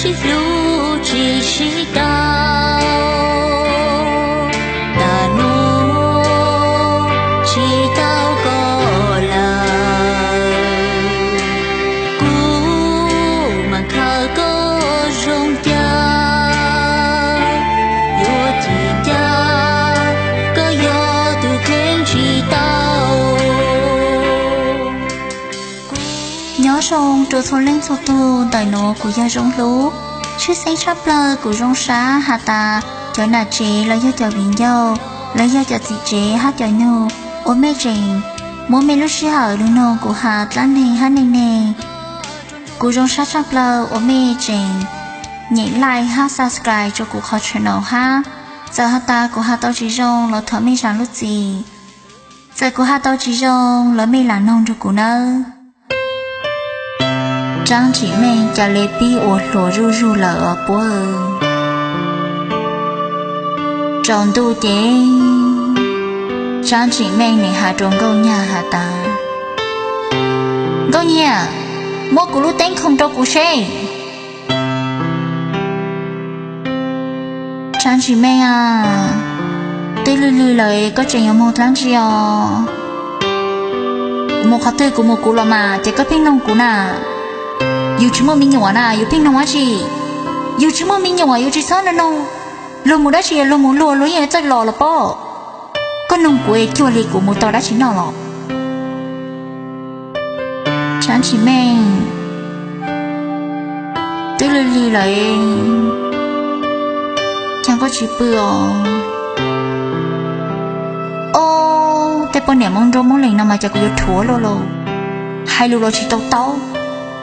Hlub tsis sib tau, tas nuav tsis tau koj lawm, kuv mam khaws koj zoo cas, yuav tsis cas koj yog tus kheej tsis tau. Nyob zoo rua txhua leej txhua tug, ntawm nuav kuv yog Zoo Hlub. Tshwj xeeb tshaj plawg kuv zoo sab has tas cov nam tsev los yog cov viv ncaus los yog cov txiv tsev hab cov nug uas mej tseem muab mej lub sij hawm lug noog kuv has dlaab neeg hab neej neeg. Kuv zoo sab tshaj plawg uas mej tseem nyem like hab subscribe rua kuv qhov channel hab. Txawm has tas kuv has tau tsis zoo los thov mej zam lub txim. Txawm kuv has tau tsis zoo los mej lam noog nrug kuv nawb. Tsaab Tsim Meej ca le pib ua hluas zuj zug lawm os puab. Tsaus ntuj ces Tsaab Tsim Meej nim has rua Nkauj Nyag has tas, Nkauj Nyag, muab kuv lub teeb khoom rua kuv seb. Tsaab Tsim Meej a, twb lig lig lawm koj tseem yuav moog dlaab tsi os? Kuv moog qhov twg kuv mus kuv los mas, ces koj pheej noog kuv na. Yus tsis muaj me nyuam na yus pheej noog dab tsi? Yus tsis muaj me nyuam yus tsis txhob noog. Luag mus dab tsi luag mus luag, luag yeej txawj los los pob. Koj noog kuv cuag li kuv mus tau dab tsi noj los? Tsaab Tsim Meej, twb lig lig lawm, caag koj tsis pw os? Ob, tej poj niam Moob Nruab Moob Leeg no mas cas kuv yuav rhuav luaj lauj. Hais lus los tsis tau taub,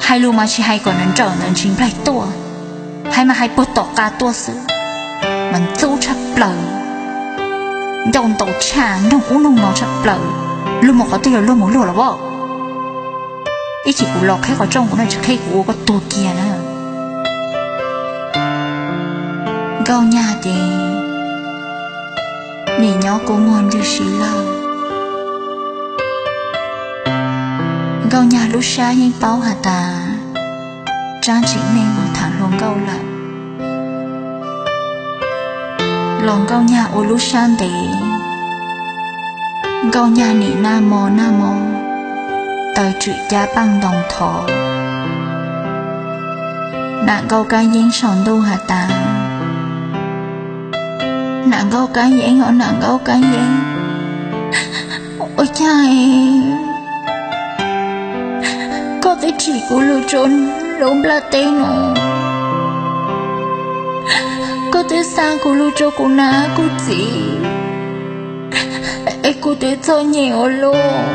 hais lus mas tsis hais kom nrawm ntawm ntsis nplaig tuaj, hais mas hais puag tom qab tuaj xwb, mas ntxub tshaj plaws, ncauj ntau tshaj, noog ub noog no tshaj plaws, luag mus qhov twg los luag mus luag los as. Ib chim kuv los qheb qhov rooj kuv no tsis qheb kuv ua koj tuag kiag na. Nkauj Nyag ces nim nyob kua muag ntws si lawm. Nkauj Nyag lub sab yeej paub has tas Tsaab Tsim Meej moog thaam hluas nkauj lawm, los Nkauj Nyag ua lub sab ntev. Nkauj Nyag nim naj mo naj mo, taw tswm cab paaj ntoo thov Nam Nkauj Kaab Yeeb saum ntuj has tas, Nam Nkauj Kaab Yeeb os, Nam Nkauj Kaab Yeeb, ua caag koj twb tsim kuv lug rua lub nplaj teb no? Koj twb xa kuv lug rua kuv nam kuv txiv, es kuv twb txom nyem ua luaj.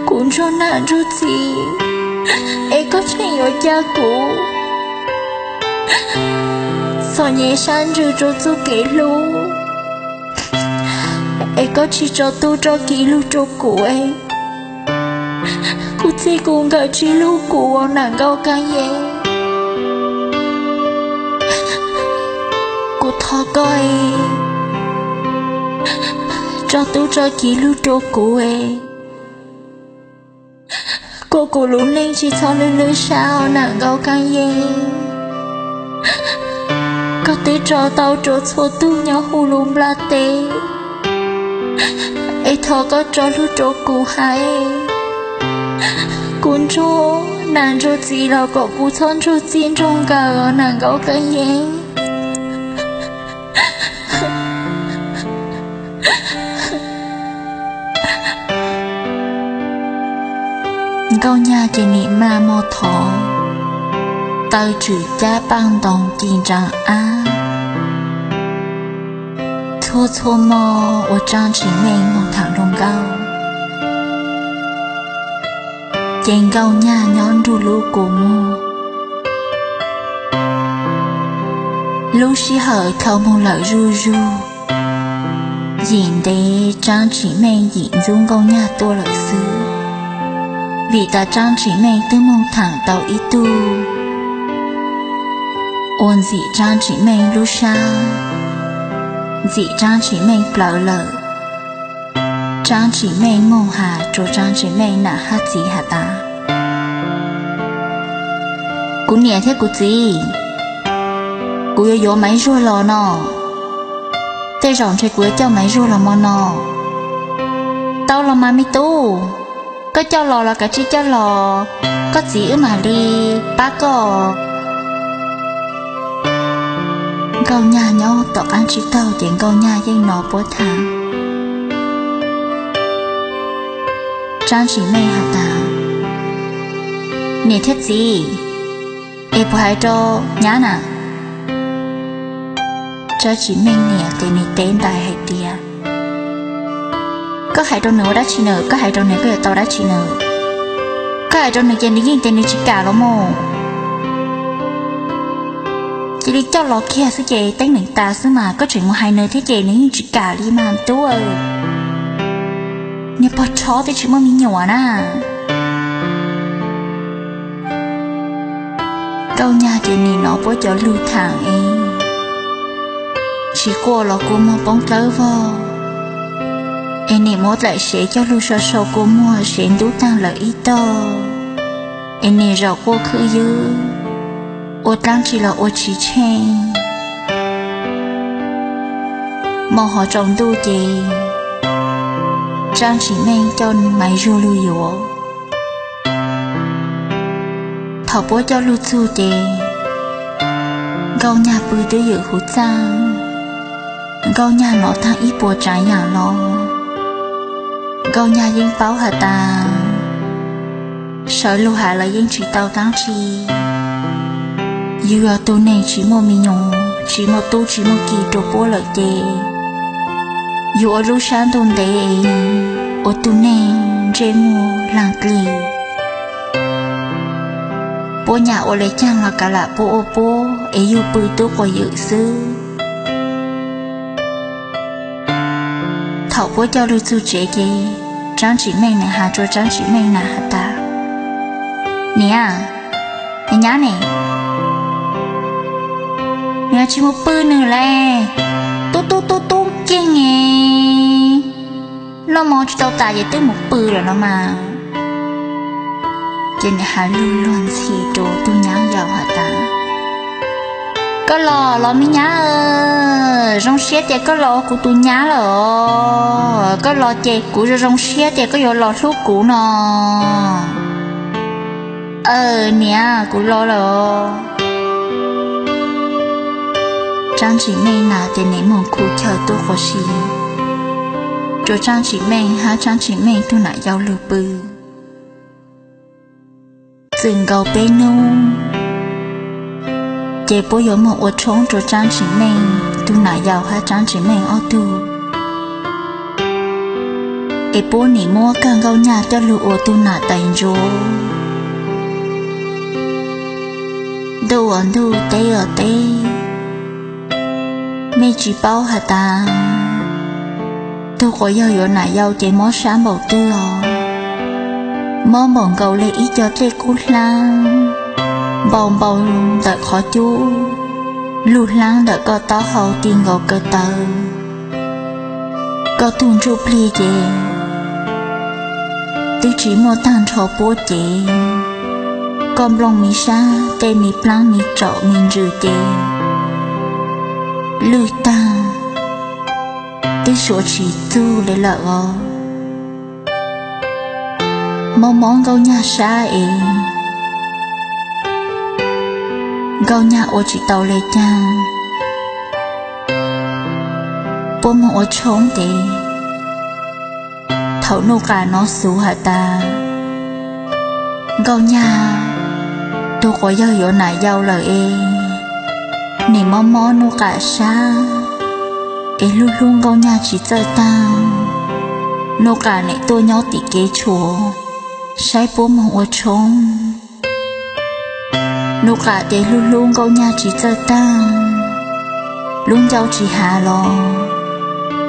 Kuv ntsuag nam ntsuag txiv, es koj tseem yuav ca kuv txom nyem sab ntsws rua txuj kev hlub, es koj tsis tso tub tso kiv lug rua kuv. Kuv txij kuv nkawm tsis lug kuv, Nam Nkauj Kaab Yeeb. Kuv thov koj es tso tub tso kiv lug rua kuv es kuas kuv lub neej tsis txhob lwj lwj sab os, Nam Nkauj Kaab Yeeb. Koj twb tso tau rua txhua tug nyob huv lub nplaj teb, es thov koj tso lug rua kuv hab. Kuv ntsuag nam ntsuag txiv los kom kuv txhob ntsuag txij ntsuag nkawm os, Nam Nkauj Kaab Yeeb. Nkauj Nyag ces nim maj mo thov, taw tswm cab paaj ntoo ci ntsaa ab. Txhua txhua mo uas Tsaab Tsim Meej moog thaam hluas nkauj, ces Nkauj Nyag nyob nrug lub kua muag. Lub sij hawm dhau moog lawm zuj zug, yim ntev Tsaab Tsim Meej yim ntxub Nkauj Nyag tuaj lawm xwb, vim tas Tsaab Tsim Meej twb moog thaam tau ib tug uas ntxim Tsaab Tsim Meej lub sab, ntxim Tsaab Tsim Meej plawv lawm. Tsaab Tsim Meej moog has rua Tsaab Tsim Meej nam hab txiv has tas, Kuv niam thiab kuv txiv, kuv yuav yuav Maiv Zuag los no. Tej zaum ntshe kuv yuav coj Maiv Zuag los mo no. Tau los mas me tub, koj coj los los kav tsij coj los, koj txiv wb mam li pab koj. Nkauj Nyag nyob tom qab tsib taug ces Nkauj Nyag yeej hnov puab tham. Tsaab Tsim Meej has tas, Niam thiab txiv, es puas hais rau nyab na? Tsaab Tsim Meej niam ces nws teb ntais hais tias, Koj hais rau nws ua dab tsi na? Koj hais rau nws koj yuav tau dab tsi na? Koj hais rau nws ces nws yeej tias nws tsis kam los mus. Cia li coj los kiag xwb ces teeb meem tas xwb mas koj tseem mus hais nws thiab ces nws yeej tsis kam li mas tub. Niag pog tshob twb tsis muaj me nyuam na. Nkauj Nyag ces nim no puab cov lug tham es tsis quaj los kua muag poob dlawb vog, es nim muab dlaim sev coj lug sau sau kua muag sev ntub taag lawm ib tog, es nim zaum quaj khwb ywb, ua dlaab tsi los ua tsis tsheej. Moog hov tsaus ntuj ces Tsaab Tsim Meej coj Maiv Zuag lug yuav. Thaum puab coj lug txug ces Nkauj Nyag pw twb ywm huv txaaj. Nkauj Nyag nov taag ib puas tsaav yaam los Nkauj Nyag yeej paub has tas sawv lug has los yeej tsis tau dlaab tsi. Yug yog tug neeg tsis muaj me nyuam, tsis muaj tub tsis muaj ki rua puab lawm ces yug ua lub sab ntuj ntev, ua tug neeg ntsej muag laag dlig. Puab nyam ua le caag los kav lam puab ua puab es yug pw tub quas ywm xwb. Thaum puab coj lug txug tsev ces Tsaab Tsim Meej nam has rua Tsaab Tsim Meej nam has tas, Niam, nyab ne, nws tsis mus pw nws le, tub tub tub tub keeg e, noj mov tsis tau tas ces twb mus pw lawm no mas. Ces nws has lug luag ntxhi rua tug nyab yaus has tas, Koj los los me nyab, zoo siab tias koj los ua kuv tug nyab lawm os. Koj los ces kuv zoo zoo siab tias koj yuav los hlub kuv no. Aw niam, kuv los lawm os. Tsaab Tsim Meej nam ces nim moog khu chaw tuab quas si rua Tsaab Tsim Meej hab Tsaab Tsim Meej tug nam yau lug pw. Txwm nkaus peb nub ces puab yuav moog ua tshoob rua Tsaab Tsim Meej tug nam yau hab Tsaab Tsim Meej ob tug, es puab nim muab kag Nkauj Nyaj coj lug ua tug nam tais ntsuv. Ntuj ua ntuj, teb ua teb, mej tsis paub has tas tug quas yawg yuav nam yau ces mob sab npaum twg os. Mob npaum nkaus le ib co dlej kub hlaab, npau npau ntawm qhov cub, lug hlaab ntawm koj taub hau ti nkaus kaw taw. Koj tug ntsuj plig ces twb tsis muaj taag nrho puab cev, koj nplooj mi sab tej mi plaab mi tsaum mi ntsws ces lwj taag, twb suav tsis txug le lawm os. Mob mob Nkauj Nyaj sab es Nkauj Nyaj ua tsis tau le caag. Puab moog ua tshoob ces thaum Nuj Qam nov xuv has tas Nkauj Nyaj tug quas yawg yuav nam yau lawm es nim mob mob Nuj Qam sab es hlub hlub Nkauj Nyaj tsis txawj taag. Nuj Qam nim tuaj nyob tim kev tshuam saib puab moog ua tshoob. Nuj Qam ces hlub hlub Nkauj Nyaj tsis txawj taag, lub ncauj tsis has los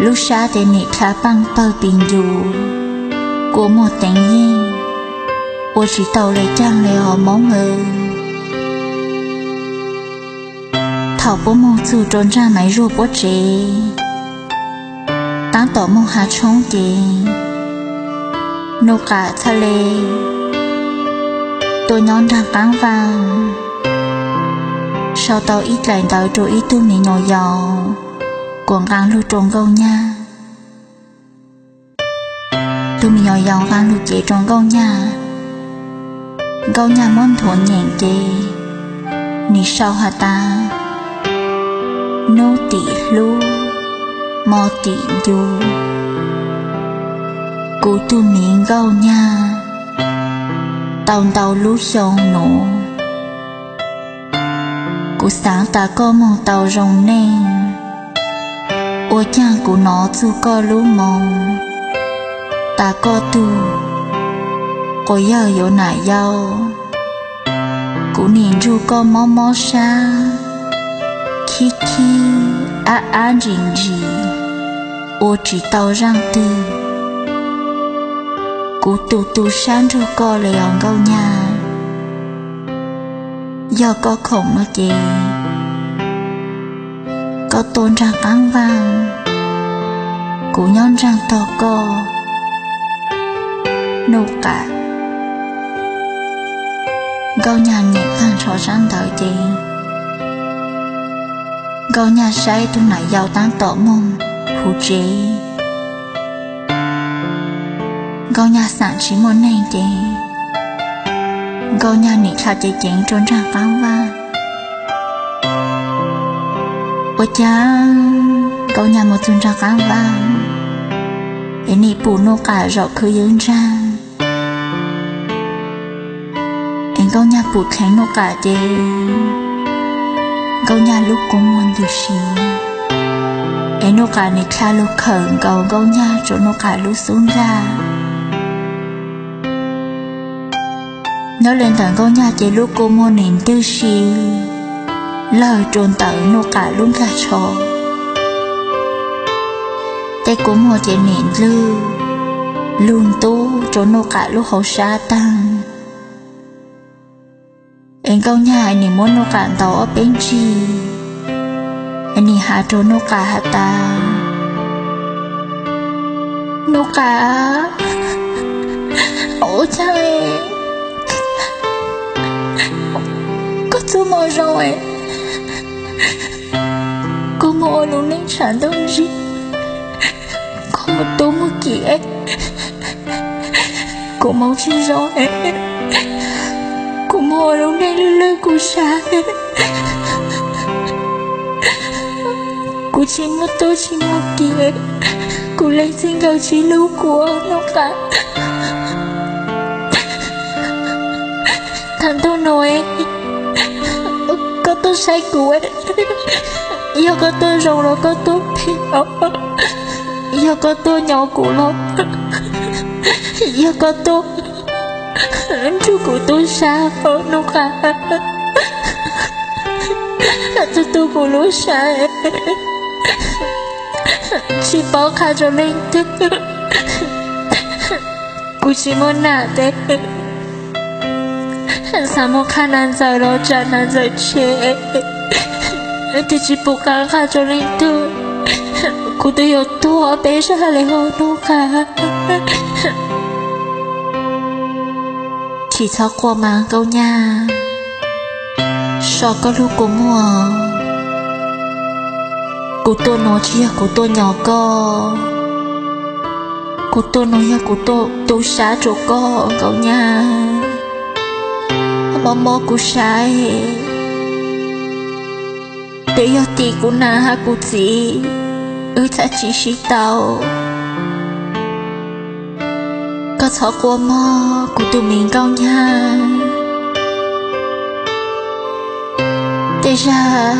lub sab ces nim dlha paaj pawg pis ncus, kua muag teev yeej, ua tsis tau le caag le os Moob aw. Thaum puab moog txug rua nraag Maiv Zuag puab tsev, taab tom moog has tshoob ces Nuj Qam txhaj le tuaj nyob nraag qaab vaaj. sau tau ib daim ntawv rau ib tug me nyuam yaus, kuas nqaa lug rau Nkauj Nyag. Tug me nyuam yaus nqaa lug cev rau Nkauj Nyag. Nkauj Nyag muab nthuav nyeem ces nim sau has tas, nub tim hlub, mo tim ncu, kuv tug miv Nkauj Nyag, tau ntau lub xyoo nuav kuv xaav tas koj moog tau zoo neej, ua caag kuv nov txug koj lub moo tas koj tug, quas yawg yuav nam yau. Kuv nim nrug koj mob mob sab, khib khib, ab ab ntsis ntsis, ua tsis tau zaaj twg. Kuv tu tu sab nrug koj le os Nkauj Nyag. Yog koj khoom no ces koj tuaj nraag qaab vaaj, kuv nyob nraag tog koj. Nuj Qam. Nkauj Nyag nim taag nrho sab ntawd ces Nkauj Nyag saib tug nam yau taab tom moog huv tsev. Nkauj Nyag xaam tsis muaj neeg ces Nkauj Nyag nim dlha ceev ceev rua nraag qaab vaaj. Ua caag Nkauj Nyag moog txug nraag qaab vaaj es nim pum Nuj Qam zaum khwb ywb ntsaag. Es Nkauj Nyag pum dheev Nuj Qam ces Nkauj Nyag lub kua muag ntws si, es Nuj Qam nim dlha lug khawm nkaus Nkauj Nyag rua Nuj Qam lub xub ntiag. Nyob le ntawm Nkauj Nyag ces lub kua muag nim ntws si lawg rua ntawm Nuj Qam lub nkag tsho. Tej kua muag ces nim ntlwg lug ntub rua Nuj Qam lub hauv sab taag. Es Nkauj Nyag nim muab Nuj Qam ntaus ob peb ntsig, es nim has rua Nuj Qam has tas, Nuj Qam, ua caag koj txuj moo zoo es koj moog ua lub neej tshav ntuj ntsig, koj moog tub moog kim, kuv moog tsis zoo, kuv moog ua lub neej lwj lwj kuv sab, kuv tsis muaj tub tsis muaj kim, kuv leej txij nkawm tsis hlub kuv, Nuj Qam. Thaum ntuj nuav koj tuaj saib kuv, yog koj tuaj zoo los koj tuaj phem, yog koj tuaj nyo kuv los yog koj tuaj nrug kuv tub sab, Nuj Qam. Tug tug kuv lub sab, tsis paub qha rua leej twg. Kuv tsis muaj nam tes, xav muaj qha nas ntxawm los tsam nas ntxawm tseg, tes tsis pum qab qha rua leej twg. Kuv twb yuav tuag peb sab le hov, Nuj Qam. Tsis txhob quaj mas Nkauj Nyag, so koj lub kua muag. Kuv tuaj nuav tsis yog kuv tuaj nyo koj, kuv tuaj nuav yog kuv tuaj tu sab rua koj Nkauj Nyag. Mob mob kuv sab, twb yog tim kuv nam hab kuv txiv, wb txhaj tsis sib tau. Koj txhob quaj mog kuv tug miv Nkauj Nyag. Tej zag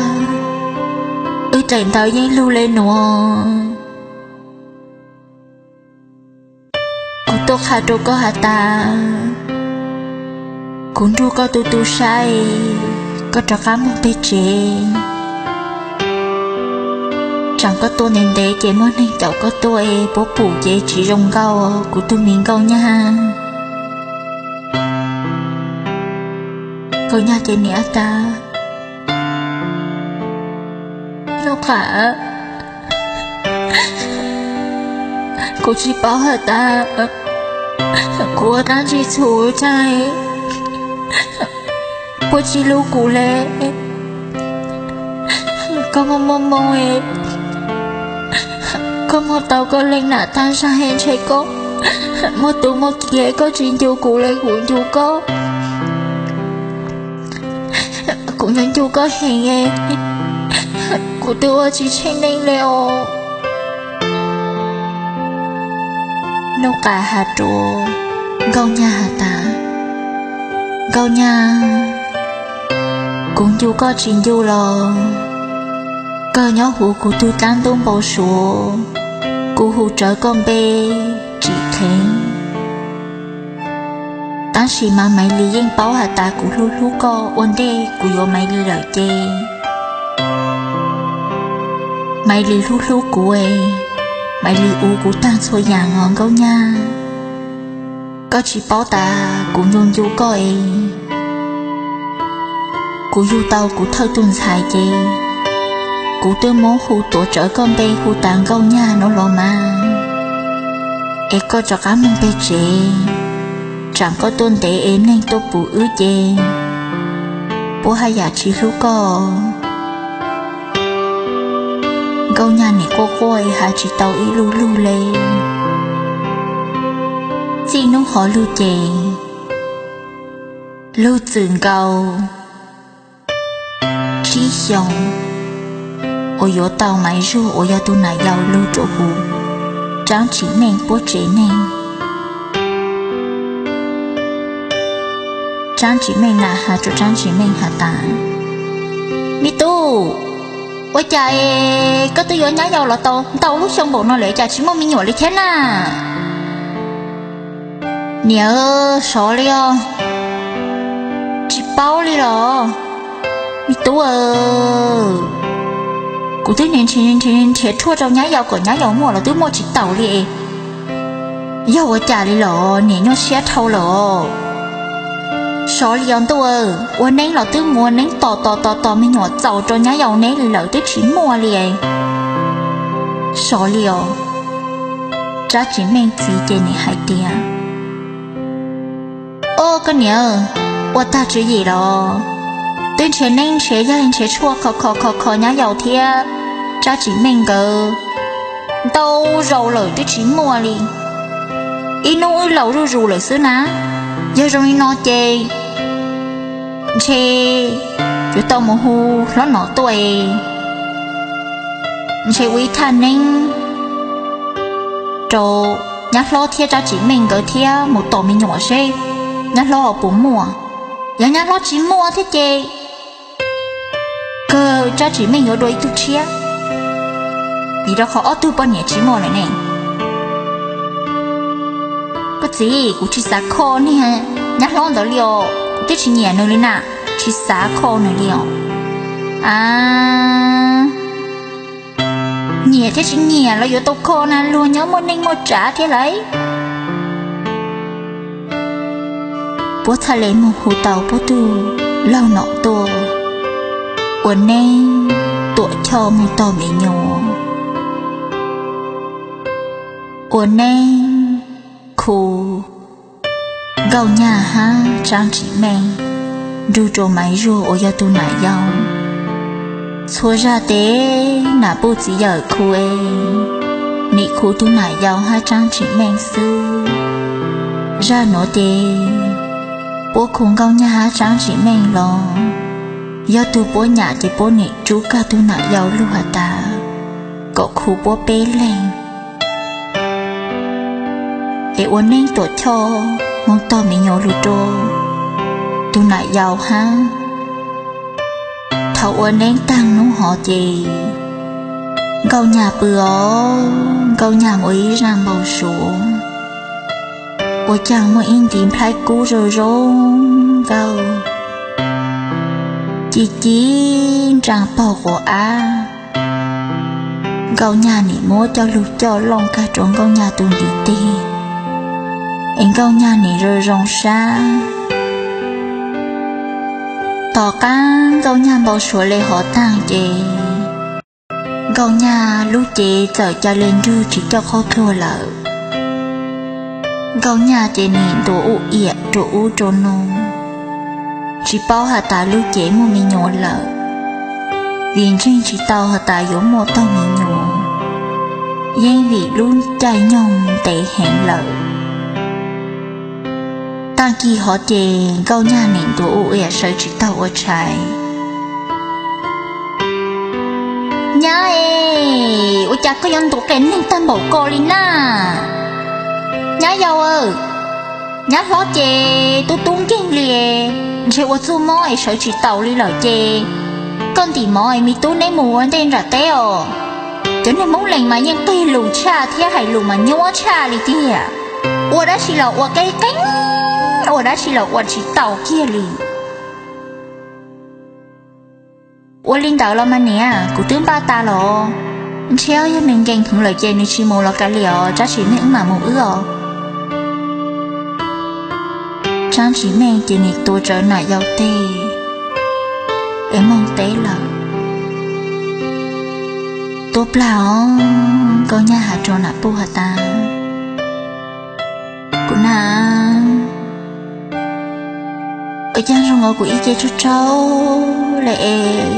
wb dlaim ntawv yeej lug le nuav. Kuv tuaj qha rua koj has tas, kuv nrug koj tu tu sab, koj rov qab moog peg tsev. Tsaam koj tuaj ntev ntev ces muaj neeg caum koj tuaj es puab pum ces tsis zoo nkauj kuv tug miv Nkauj Nyag. Nkauj Nyag ces nim has tas, Nuj Qam, kuv tsis paub has tas kuv ua dlaab tsi txhum tsaag puab tsis hlub kuv le. Koj muaj muaj moo, koj muaj tau koj leej nam tag zag es ntshe koj muaj tus muaj ki, koj tsis ncu kuv li kuv ncu koj. Kuv nco ncu koj heev, kuv twb ua tsis tsheej neej li os. Nuj Qas has rua Nkauj Nyag has tas, Nkauj Nyag, kuv ncu koj tsis ncu los kawg nyob huv kuv tug dlaab ntub npau suav, kuv hu rawv koj npe tsim dheev. Tab sis mas Maiv Lis yeej paub has tas kuv hlub hlub koj ua ntej kuv yuav Maiv Lis lawm ces Maiv Lis hlub hlub kuv, Maiv Lis ua kuv tag txhua yaam os Nkauj Nyag. Koj tsis paub tas kuv ncu ncu koj es kuv yug tau kuv thawj tug ntxhais ces kuv twb muab hu tuav rawv koj npe hu tas Nkauj Nyag no los mas. Es koj rov qab moog peg tsev, tsaam koj tuaj ntev es neeg tuaj pum wb ces puab haj yam tsis hlub koj. Nkauj Nyag nim quaj quaj has tsis tau ib lug lug le. Txij nub hov lug ces lug txwm nkaus tsib xyoos uas yuav tau Maiv Zuag uas yog tug nam yau lug rua huv Tsaab Tsim Meej puab tsev neeg. Tsaab Tsim Meej nam has rua Tsaab Tsim Meej has tas, Me tub, ua cas es koj twb yuav nyab yau los tau ntau lub xyoo npaum no lawm cas tsis muaj me nyuam li thiab na? Niam, sov li os, tsis paub li los. Me tub, kuv twb nrhiav nrhiav nrhiav rhuaj rau nyab yau kom nyab yau muaj los twb muaj tsis taus li. Yog ua cas li los niam, nyuaj siab dhau lawm. Sov li os ntuj, ua neeb los twb mus ua neeb tos tos tos tos me nyuam txaus rau nyab yau neb li lawm twb tsis muaj li. Sov li os. Tsaab Tsim Meej txiv ces nim hais tias, Au koj niam, ua tag tswv yim los twb nrhiav neeb nrhiav yaig nrhiav tshuaj kho kho kho kho nyab yau thiab Tsaab Tsim Meej nkawd ntau zaus lawm twb tsis muaj li. Ib hnub wb laus zuj zus lawm xwb na. Yog zoo li no ces ntshe yuav tau mus hu hlob Nom tuaj, ntshe ua ib thaj neeb rau nyab hlob thiab Tsaab Tsim Meej nkawd thiab mus tos me nyuam seb nyab hlob ho puas muaj. Yog nyab hlob tsis muaj thiab ces kawg Tsaab Tsim Meej yuav dua ib tug tshiab, vim rau qhov ob tug poj niam tsis muaj lawm ne. Koj txiv, kuv tsis xav kho niag nyab hlob ntawd li os, kuv twb tsis nyiam nws li na, tsis xav kho nws li os. A, nyiam thiab tsis nyiam los yuav tau kho na, luag nyob muaj neej muaj tsav thiab lauj. Puab txhaj le moog hu tau puab tug laug Nom tuaj ua neeb tuam choj moog tog me nyuam, ua neeb khu Nkauj Nyaj hab Tsaab Tsim Meej nrug rua Maiv Zuag uas yog tug nam yau. Txhua zag tes nam puj txiv yawm khu, nim khu tug nam yau hab Tsaab Tsim Meej xwb. Zag nuav tes puab khu Nkauj Nyaj hab Tsaab Tsim Meej los yog tug puab nyam ces puab nim rub kag tug nam yau lug has tas kom khu puab peb leeg es ua neeb tuam choj moog tog me nyuam lug rua tug nam yau hab. Thaus ua neeb taag nub hov ces Nkauj Nyaj pw os, Nkauj Nyaj mus ib zaaj npau suav, ua caag muaj ib ntiv nplhaib kub zoo zoo nkauj ci ci nraag paug quas ab. Nkauj Nyaj nim muab coj lug coj looj kag rua Nkauj Nyaj tug ntiv teg es Nkauj Nyaj nim zoo zoo sab. Tom qaab Nkauj Nyaj npau suav le hov taag ces Nkauj Nyaj lub cev txawm ca le nrug tsis coj qaub dluag lawm. Nkauj Nyaj ces nim ntuav ub iam rua ub rua nuav, tsis paub has tas lub cev muaj me nyuam lawm. Vim ntseeg tsis tau has tas yuav muaj tog me nyuam, yeej vim lub caij nyoog ntev heev lawm. Tag kis hov ces Nkauj Nyag nim ntuav ua iam sawv tsis tau ua tshais. Nyab e, ua cas koj yuav ntuav qias neeg tag npaum ko li na? Nyab yau, nyab hlob ces tub tub nkeeg li, ntshe ua txuj mob es sawv tsis taus li lawm ces koj ntim mov es me tub neb mus ua ntej nram teb os. Cov neeg Hmoob Lees mas yeej qig lus tshaj thiab hais lus mas nyuaj tshaj li tiag. Ua dab tsi los ua qeeb qeeb, ua dab tsi los ua tsis tau kiag li. Ua li ntawd los mas niam, kuv twb npaj tas los. Ntshe yog nws nkees heev lawm ces nws tsis mus los kav liam os, Tsab Tsis Meej wb mam mus wb os. Tsab Tsis Meej ces nim tuav rawv Nam Yau teg es moog teb lawm. Tuaj plag os, Nkauj Nyag has rua Nam Puj has tas, kuv nam, ua caag zoo ua kuv ib ce tsaug tsaug le es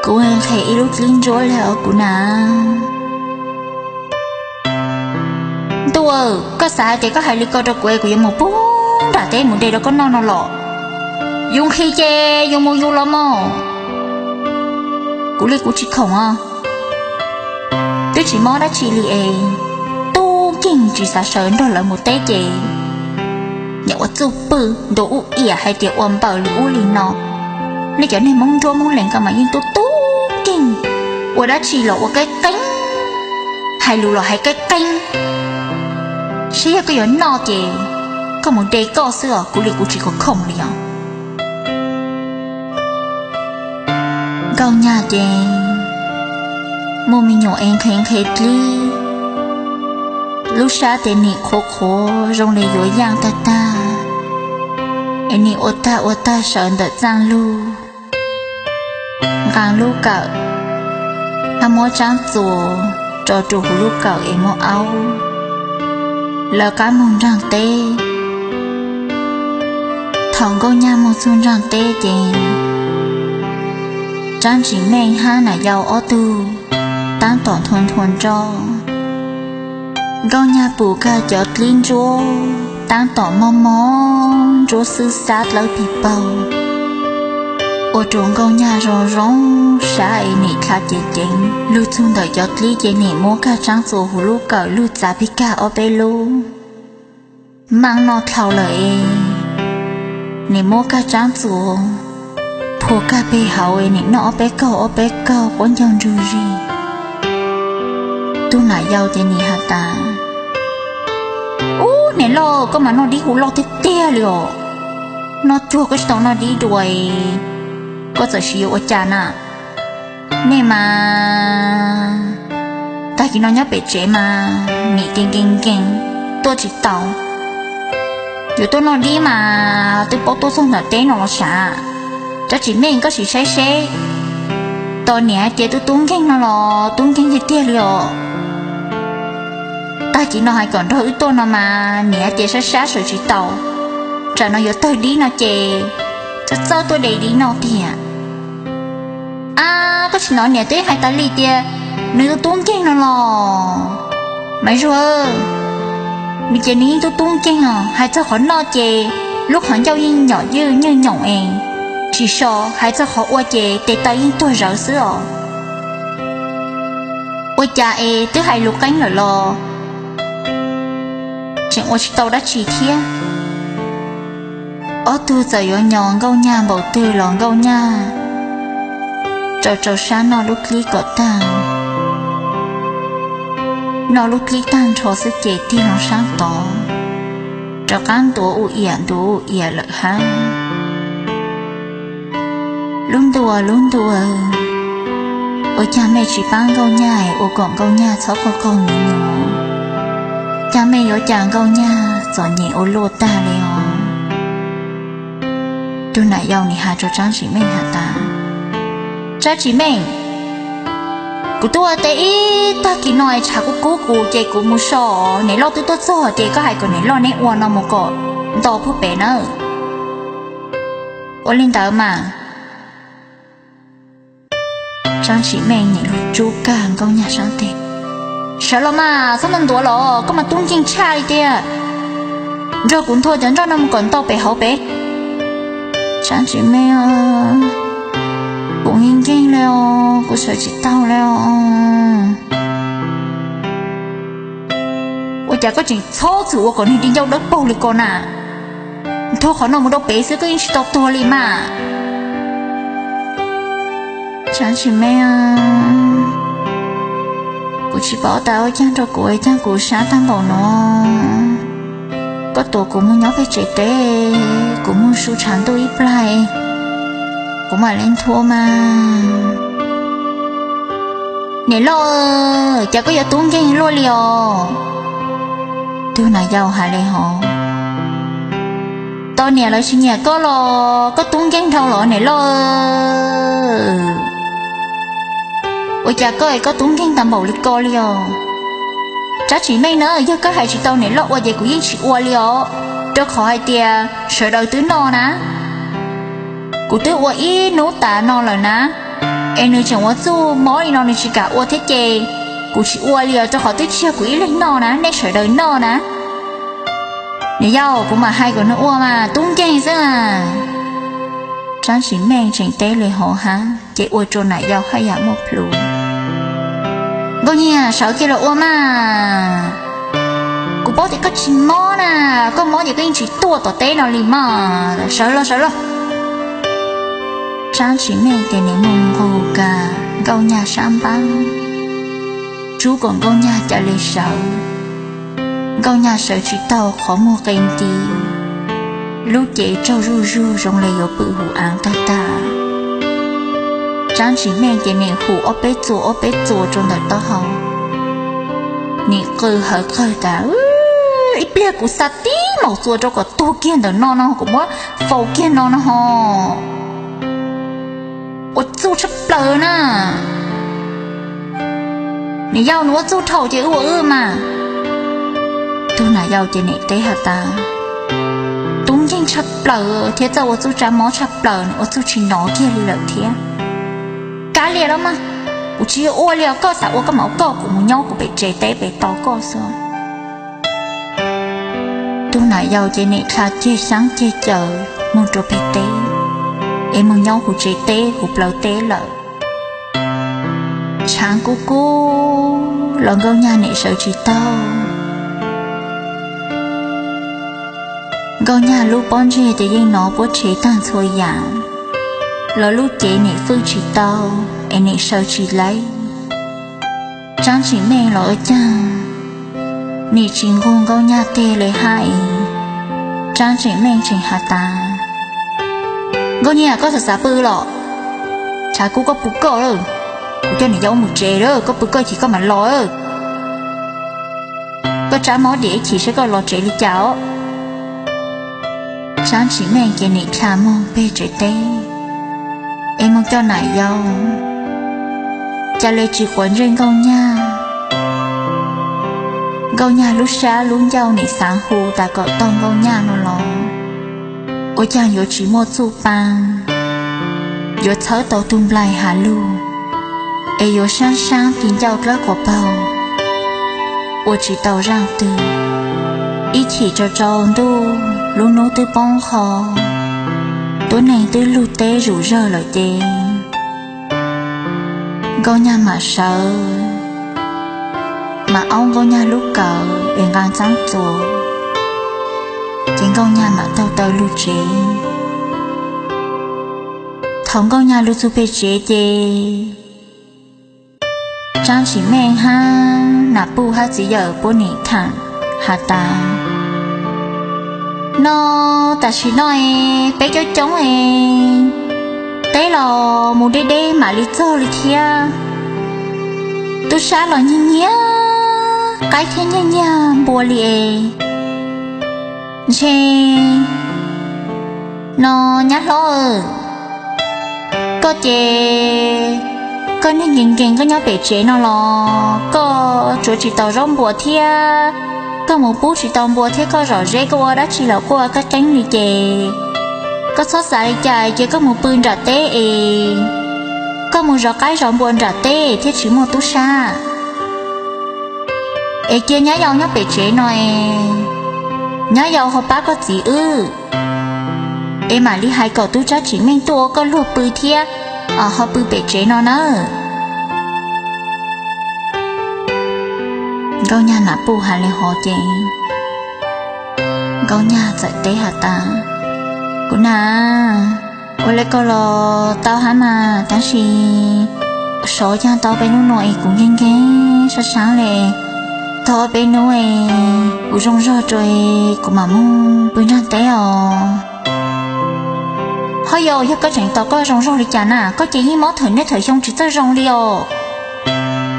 kuv nqhes ib lub dlib ntsuab le os kuv nam. Ntuj aw, koj xav hais tias koj hais li ko rau kuv es kuv yuav mus puag nram teb mus de rau koj noj no los? Yus nqhis ces yus mus yus los mog. Kuv li kuv tsis khoom os. Twb tsis mob dab tsi li es tub nkeeg tsis xav sawv nrog lawv mus teb ces nim ua txuj pwj ntuav ua iam hais tias ua npaws li ub li no. Nej cov neeg Hmoob Ntsuab Hmoob Lees ko mas yeej tub tub nkeeg, ua dab tsi los ua qeeb qeeb, hais lus los hais qeeb qeeb. Saib yog koj yuav noj ces koj mus de koj xwb os, kuv li kuv tsis khoom khoom li os. Nkauj Nyag ces muaj me nyuam es nqhes nqhes dlib, lub sab ces nim qhuav qhuav zoo li yuav yaaj tag tag, es nim ua tag ua tag sawv ntawm txaaj lug, nqaa lub kawm, hab muab Tsaab Txuas tso rua huv lub kawm es muab aub, lawv qab moog nraag teb. Thaum Nkauj Nyag moog txug nraag teb ces Tsaab Tsim Meej hab Nam Yau ob tug taab tom nthua nthua nroj. Nkauj Nyag pum kag cov dlib ntsuab taab tom mob mob ntsuab xwb xab dlawb pig paug, ua rua Nkauj Nyag zoo zoo sab es nim dlha ceev ceev lug txug ntawm cov dlib ces nim muab kag Tsaab Txuas huv lub kawm lug txav pig kag ob peb lub. Maaj noj dlhau lawm es nim muab kag Tsaab Txuas phua kag peg hauv es nim noj ob peb kaug ob peb kaug quab ncaug ntsug zig. Tug Nam Yau ces nim has tas, ub niam loj, koj mas noj dib hu loj tiag tiag li os. Noj cuag koj tsis tau noj dib dua, koj txawm siv yuav ua cas na? Nej mas, tag kis no nyob pem tsev mas nim nkees nkees nkees tuaj tsis tau. Yuav tuaj noj dib mas twb paub tuaj txog ntawm teb no los sav. Tsaab Tsim Meej, koj sim saib seb, tos niam hais tias tub tub nkeeg no los tub nkeeg tiag tiag li os. Tag kis no hais kom nrog wb tuaj no mas niam hais tias sab sab sawv tsis tau, tsam no yuav tawg dib no ces txawj txawj tuaj de dib noj tiag. Ab, koj tsis hnov niam twb hais tas li tias nws tub tub nkeeg no los? Maiv Zuag, nws ces nws yeej tub tub nkeeg os, hais txog qhov noj ces lub qhov ncauj yeej nyom ywj nywj nyoos es tsis so, hais txog qhov ua ces tes taw yeej tuag zawv xwb os. Ua cas es twb hais lus qeeb lawm los tseem ua tsis tau dab tsi thiab. Ob tug txawm yuav nyos Nkauj Nyag npaum twg los Nkauj Nyag rau rau sab noj lub dlib kom tag, noj lub dlib tag nrho xwb ces tig loo sab tod, rov qab ntuav ua iam ntuav ua iam lawm hab. Lub ntuj, lub ntuj, ua cas mej tsis paab Nkauj Nyag ua kom Nkauj Nyag txhob qaug qaug nyuaj nyuaj? Cas mej yuav cas Nkauj Nyag txom nyem ua luaj tag li os? Tug nam yau nim has rua Tsaab Tsim Meej has tas, Tsaab Tsim Meej, kuv tub ua teb ib tag kis no es tshav kub kub kuv ces kuv mus so, niam loj twb tuaj txog ces koj hais kom niam loj neb ua no mus kom nto puag pem nawb. Ua li ntawd mas. Tsaab Tsim Meej nim lug tsub kag Nkauj Nyag sab teg. Sawv los mas, txhob ntuav los, koj mas tub nkeeg tshaj li tiag. Nrog kuv nthua cov nroj no mus kom ntau pem hauv pem. Tsaab Tsim Meej, kuv nkeeg nkeeg le os, kuv sawv tsis tau le os. Ua cas koj tseem txhob txwm ua kom nwg di ncauj dawb paug li ko na? Nthua qhov no mus rau pem xwb koj yeej tsis tau tuag li mas. Tsaab Tsim Meej, kuv tsis paub tas ua caag rau kuv, caag kuv sab tag npaum nuav. Koj tuav kuv mus nyob peg tsev teb, kuv mus su tshav ntuj ib plag, kuv mam le nthua mas. Niam loj, cas koj yuav tub nkeeg luaj li os? Tug nam yau has le hov. Tau niam lawv tsis nyiam koj los koj tub nkeeg dhau los niam loj? Ua cas koj es koj tub nkeeg tag npaum li ko li os? Tsaab Tsim Meej na, yog koj hais tsis tau niam loj ua ces kuv yeej tsis ua li os, rau qhov hais tias sawv daws twb noj na. Kuv twb ua ib hnub tas no lawm na, es nws tseem ua txuj mob li no nws tsis kam ua thiab ces kuv tsis ua li os, rau qhov twb tsis yog kuv ib leeg noj na, nej sawv daws noj na. Niam yau, kuv mam hais kom nws ua mas, tub nkeeg xwb mas. Tsaab Tsim Meej tseem teb le hov hab ces ua rau nam yau haj yam muaj plhus. Nkauj Nyag, sawv kiag los ua mas. Kuv paub tias koj tsis mob na, koj mob ces koj yeej tsis tuaj tom teb no li mas. Sawv los, sawv los. Tsaab Tsim Meej ces nim mus nqug kag Nkauj Nyag sab npaab, tsub kom Nkauj Nyag ca le sawv. Nkauj Nyag sawv tsis tau, qhov muag qe nti, lub cev tsaug zuj zug zoo le yuav pw huv av tag tag. Tsaab Tsim Meej ces nim hum ob peb txuas ob peb txuas rau ntawm taub hau, nim qw hawv qawg tas, ib pliag kuv xa tib maum txuas rau kom tuag kiag ntawm no no kuv muab faus kiag no no ho. Ua txuj tshaj plaws na. Niam yau, nws ua txuj dhau ces wb ua wb mas. Tug nam yau ces nim teb has tas, tub nkeeg tshaj plaws thiab txawj ua txuj tsa mob tshaj plaws, nws ua txuj tsis nov kiag li lawm thiab. Kav liam los mas, kuv tsis ua li os, koj xav ua koj mam ua koj, kuv mus nyob kuv pem tsev teb pem tos koj xwb. Tug nam yau ces nim dlha ceg xyaab ceg caws mus rau pem teb, es mus nyob huv tsev teb huv plawv teb lawm. Tshaav kub kub los Nkauj Nyag nim sawv tsis tau. Nkauj Nyag lub pob ntseg ces yeej nov puab tshev taag txhua yaam, los lub cev nim fwj tsis tau, es nim sawv tsis laib. Tsaab Tsim Meej los ua caag, nim tsis nqug Nkauj Nyag teg le hab es. Tsaab Tsim Meej tseem has tas, Nkauj Nyag, koj xav xav pw los? Tshaav kub, koj pw koj lawm, kuv coj niam yau mus tsev lawm, koj pw koj ces koj mam los. Koj tsab mob diam ib chim saib koj los tsev li cas os. Tsaab Tsim Meej ces nim dlha moog peg tsev teb, es moog coj nam yau, ca le tsis quav ntsej Nkauj Nyag. Nkauj Nyag lub sab lub ncauj nim xaav hu tas kom tau Nkauj Nyag no los, ua caag yuav tsis muaj txuj paa, yuav txhawb tau tug nplaig has lug, es yuav saab saab ti ncauj dlawb quas paug, ua tsis tau zaaj twg. Ib chim tsaus tsaus ntuj, lub nub twb poob qho, tuab neeg twb lug teb zuj zawg lawm ces Nkauj Nyag mam sawv, mam aub Nkauj Nyag lub kawm es nqaa txaab txuas, ces Nkauj Nyag mam taug taw lug tsev. Thaus Nkauj Nyag lug txug peg tsev ces Tsaab Tsim Meej hab Nam Puj hab txiv yawm puab nim thaam has tas, no tam sim no es peb coob coob es teb los mus deb deb mam li txog li thiab. Tub sab los nyiag nyiag qaib thiab nyiag nyiag npua li es ntshe no nyab hlob, koj ces koj neeg nkees nkees koj nyob pem tsev no los koj tsuav tsis taus zaub npua thiab, koj mus pub tsis tau npua thiab koj zom zeb koj ua dab tsi los kuj ua qeeb qeeb li ces koj txhob xav li cas ces koj mus pw nram teb es Koj mus zov qaib zov npua nram teb thiab tsis muaj tub sab, es cia nyab yau nyob pem tsev no es nyab yau ho pab koj txiv wb, es mam li hais kom tub Tsab Tsim Meej tuaj ua koj luag pw thiab ho pw pem tsev no nawb. Nkauj Nyag Nam Puj hais li hov ces Nkauj Nyag txawm teb has tas, Kuv nam, ua li ko los tau hab mas, tab sis sov caag tau peb nub no es kuv nkeeg nkeeg sab sab le, tau peb nub es kuv zoo zog rua kuv mam moog pw nraag teb os. Ho yog, yog koj tseem tos koj zoo zog li cas na, koj ces yeej mob thawm niaj thawm xyoo tsis txawj zoo li os.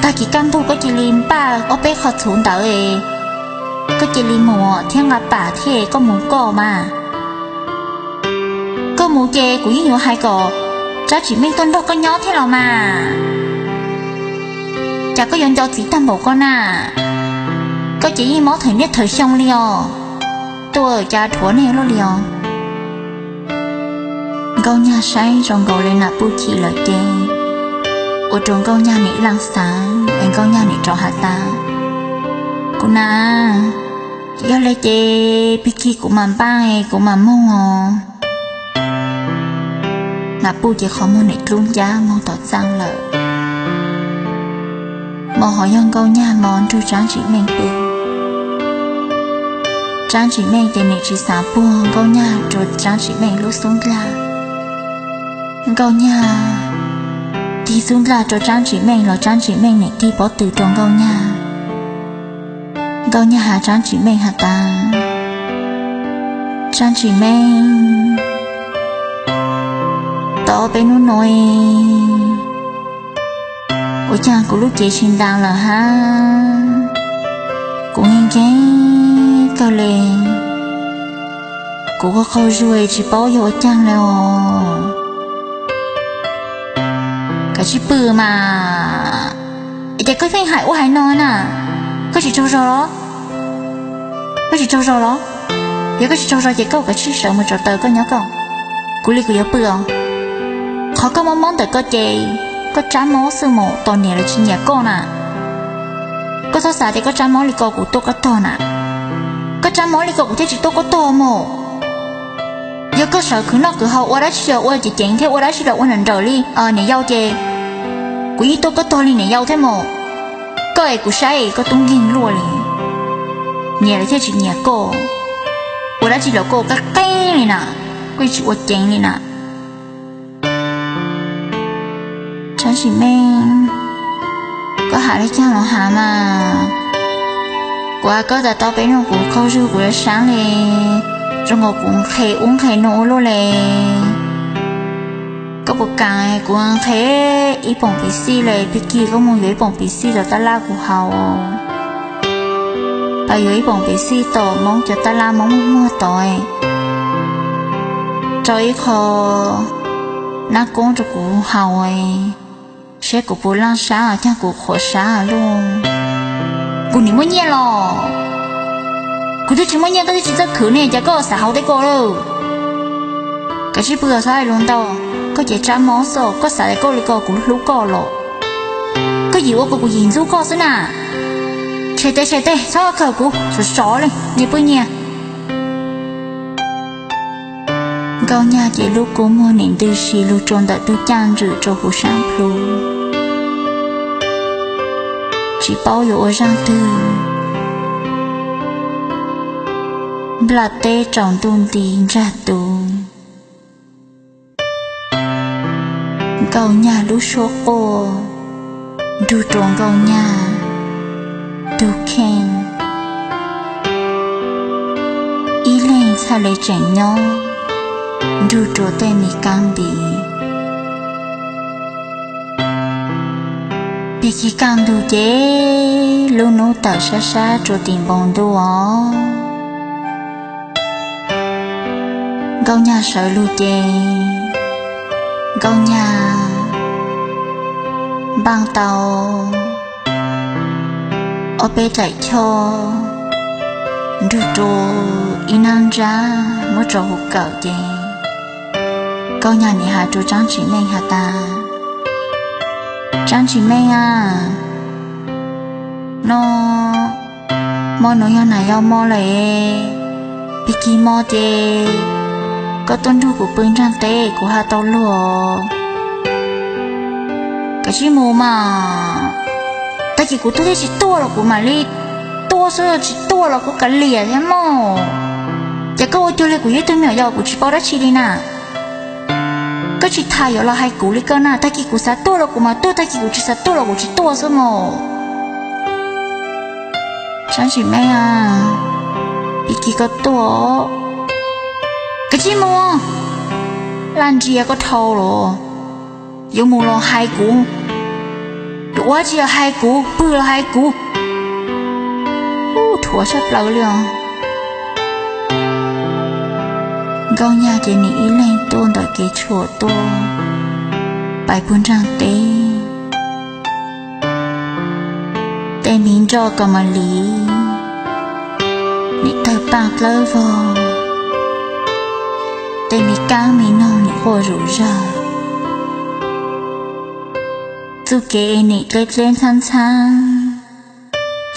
Tag kis kaj ntug koj cia li npaj ob peb qho txhuv ntawd, koj cia li mus thiab nqa pam thiab koj mus koj mas. Koj mus ces kuv yeej yuav hais kom Tsab Tsim Meej tuaj nrog koj nyob thiab los mas. Cas koj yuav nco txiv tag npaum ko na? Koj ces yeej mob thawm niaj thawm xyoo li os. Tuaj cas dhuav neeg luaj li os. Nkauj Nyag saib zoo nkaus li Nam Puj chim lawm ces ua rua Nkauj Nyag nim laaj xaav es Nkauj Nyag nim rov has tas, Kuv nam, yog le ces pig kig kuv mam npaj es kuv mam moog os. Nam Puj ces qhov muag nim dlub ncab moog tom txaaj lawm. Mo ho yog Nkauj Nyag mo nrug Tsab Tsim Meej pw. Tsab Tsim Meej ces nim tsis xaav puag Nkauj Nyag rua Tsab Tsim Meej lub xub ndlaj. Nkauj Nyag tig xub ndlaj rua Tsab Tsim Meej los Tsab Tsim Meej nim tig pob tw rua Nkauj Nyag. Nkauj Nyag has Tsab Tsim Meej has tas, Tsab Tsim Meej, tau peb nub no ua caag kuv lub cev tsis ntaag lawm hab? Kuv nkeeg nkeeg kawg le, kuv qaug qaug zug tsis paub yog ua caag le os. Kav tsij pw mas. Es ces koj pheej hais ua hais no na, koj tsis tsaug zog los? Koj tsis tsaug zog los? Yog koj tsis tsaug zog ces koj kav tsij sawv mus tsaus taws koj nyob koj. Kuv li kuv yuav pw os. Qhov koj mob mob ntawm ko ces koj tsab mob xwb mas, tos niam los tsis nyiam koj na. Koj txhob xav tias koj tsab mob li ko kuv tuaj koj tog na. Koj tsab mob li ko kuv thiaj tsis tuaj koj tog mas. Yog koj sawv khwv noj khwv haus ua dab tsi los ua ceev ceev thiab ua dab tsi los ua nrawm nrawm li niam yau ces kuv yeej tuaj koj tog li niam yau thiab mas. Koj es kuv saib koj tub nkeeg luaj li, nyiam los thiaj tsis nyiam koj. Ua dab tsi los koj qeeb qeeb li na, koj tsis ua ceev li na. Tsab Tsim Meej, koj has li caag los has mas. Kuv has koj tas tau peb nub kuv qaug zug kuv yuav sab li, zoo nkaus kuv nqhes ub nqhes nuav ua luaj le. Koj puas kaam kuv nqhes ib poom piv xij le, pig kig koj moog yuav ib poom piv xij rau tab laj kuv haus. Pas yuav ib poom piv xij tom Moob cov tab laj Moob muag muag tod, rau ib qho nab koob rau kuv haus, saib kuv puas laaj sab caag kuv qhuav sab luaj. Kuv nim muaj nyiaj los? Kuv twb tsis muaj nyiaj koj twb tsis txawj khwv ne, cas koj xav haus tej ko lawm? Kav tsij pw txhob hais lus ntau, koj ces tsab mob xwb, koj xav tias koj li ko kuv hlub koj los? Koj yim ua kuv, kuv yim ntxub koj xwb na. Tshem tes tshem tes, txhob khaws kuv, sov sov li, nyias pw nyias. Nkauj Nyag ces lub kua muag nim ntws si lug rua ntawm tug caaj ntswm rua huv saab plhu, tsis paub yuav ua zaaj twg. Nplaj teb tsaus ntuj nti ntsag tu. Nkauj Nyag lub suab quaj nrug rua Nkauj Nyag tug kheej. Ib leeg txhaj le tseem nyob nrug rua tej me kaab npiv. Pig kig kaj ntug ces lub nub tawm sab sab rua tim npoo ntuj os. Nkauj Nyag sawv lug ces Nkauj Nyag npaaj tau ob peb daim choj nrug rua ib nab ntsab muab tso huv kawm ces Nkauj Nyag nim has rua Tsaab Tsim Meej has tas, Sab ntsis meej a, no, mo no yog nas yog mo lawm, pig kig mo ces koj tuaj nrug kuv pw nraag teb kuv ha tau luag. Kav tsij mus mas, tag kis kuv tuaj thiab tsis tuaj los kuv mam li tuaj xwb, tsis tuaj los kuv kav liam thiab mog. Ces koj ua cuag li kuv yog ib tug me nyuam yaus kuv tsis paub dab tsi li na. Koj tsis tas yuav los hais kuv li koj na, tag kis kuv xav tuaj los kuv mam tuaj, tag kis kuv tsis xav tuaj los kuv tsis tuaj xwb mog. Sab ntsis meej a, pig kig koj tuaj. Kav tsij mus, laj ntsia koj dhau los, yuav mus los hais kuv, yuav ua tsi los hais kuv, pw los hais kuv. Ub, dhuav sab plaws li os. Nkauj Nyag ces nim ib leeg tuaj ntawm kev tshuam tuaj, pais puag nraag teb. Tej miv nroj kas mas liv, nim tawg paaj dlawb vog, tej miv kaab miv noog nim quaj zom zawg. Txuj kev es nim dleb dleb ntxhab ntxhab,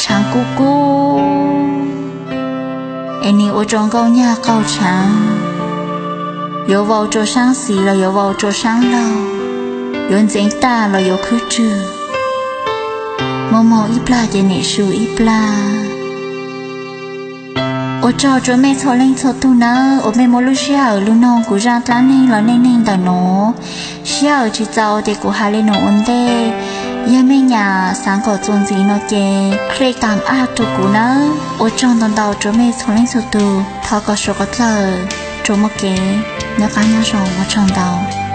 tshaav kub kub, es nim ua rua Nkauj Nyag qaug tshaav, yuav vau rua saab xis los yuav vau rua saab laug, yuav ntxeev taj los yuav khwb tswg. Moog moog ib plag ces nim su ib plag. Ua tsaug rua mej txhua leej txhua tug nawb uas mej muab lub sij hawm lug noog kuv zaaj dlaab neeg los neej neeg ntawm nuav. Sij hawm tsis txaus ces kuv has le nuav ua ntej. Yog mej nyam xaav kom txuas ntxiv no ces click thumbs up rua kuv nawb. Ua tsaug ntau ntau rua mej txhua leej txhua tug, thov kom suav qhov dlawg rua muaj kev noj qab nyob zoo, ua tsaug ntau.